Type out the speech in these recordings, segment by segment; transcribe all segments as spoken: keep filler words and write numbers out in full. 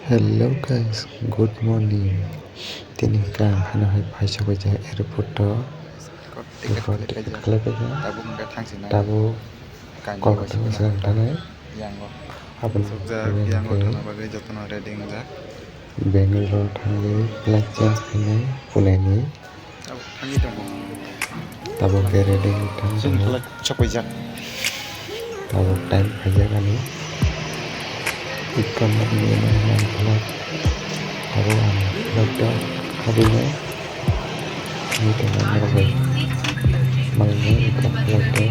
Hello guys, good morning. Tini hwnkhe ang haino hai phaisa baija airport o. Airport ticket khlai paikha. Tabuk Kolkata o swkang thanai. Aboni bagwi jotono ready wngjak. Bangalore o thangwi flight change khainai Pune ni. Tabuk thangwi tongo. Tabuk khe ready wngwi thang tongo. Chwng khlai chaphaijak. Tabuk time phaijak ani. Ikon nokni nang khlai. Tabuk ang flight o habwi nai. Meeting ang rwgwi. Manwi ikon flight o.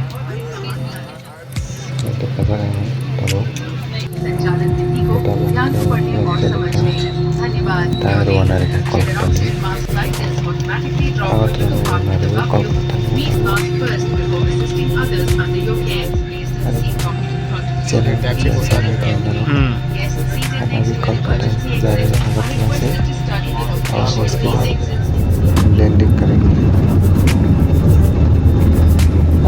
Ito kabar ang tabuk. Ito tabuk ang tabuk. Tang rwana reka Kolkata ni. Agartala rwana reka Kolkata ni. Channel channel ni tong dano. Ang agi Kolkata jai Agartala se. Aw hospital. Landing करेंगे।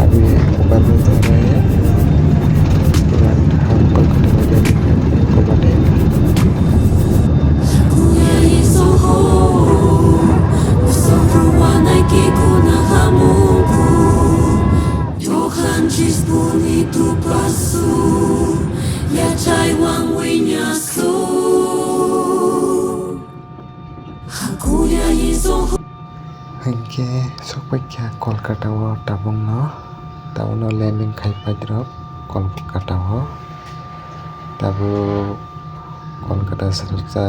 अभी ऊपर में जा रहे हैं। उसके बाद हम कोलकाता में landing करेंगे, Kolkata. Hinkhe sokpaikha Kolkata o tabukno, tabukno landing khai paitrok Kolkata o. Tabuk Kolkata swrwksa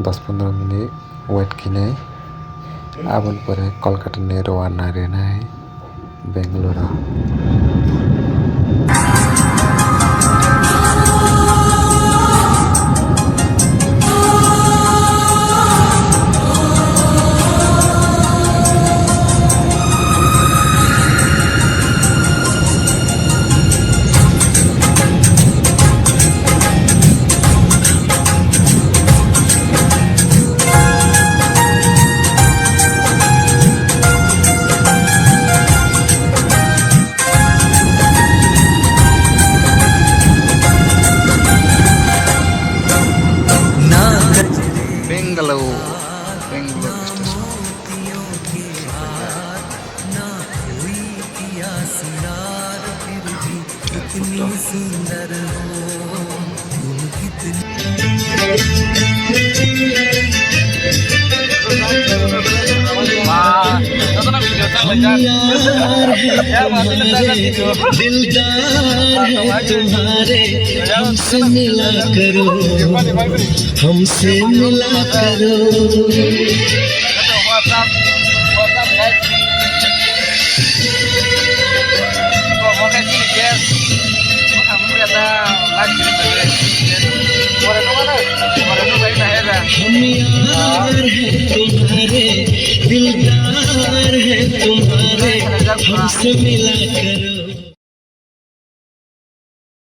dos pondro minute wait khainai, aboni pore Kolkata ni rwana rinai. Bangalore. Bangalore, Bangalore station. यार है तुम्हारे, दिलदार है तुम्हारे, हमसे मिला करो, हमसे मिला करो। हम यार हैं तुम्हारे, दिलदार हैं तुम्हारे, हमसे मिला करो।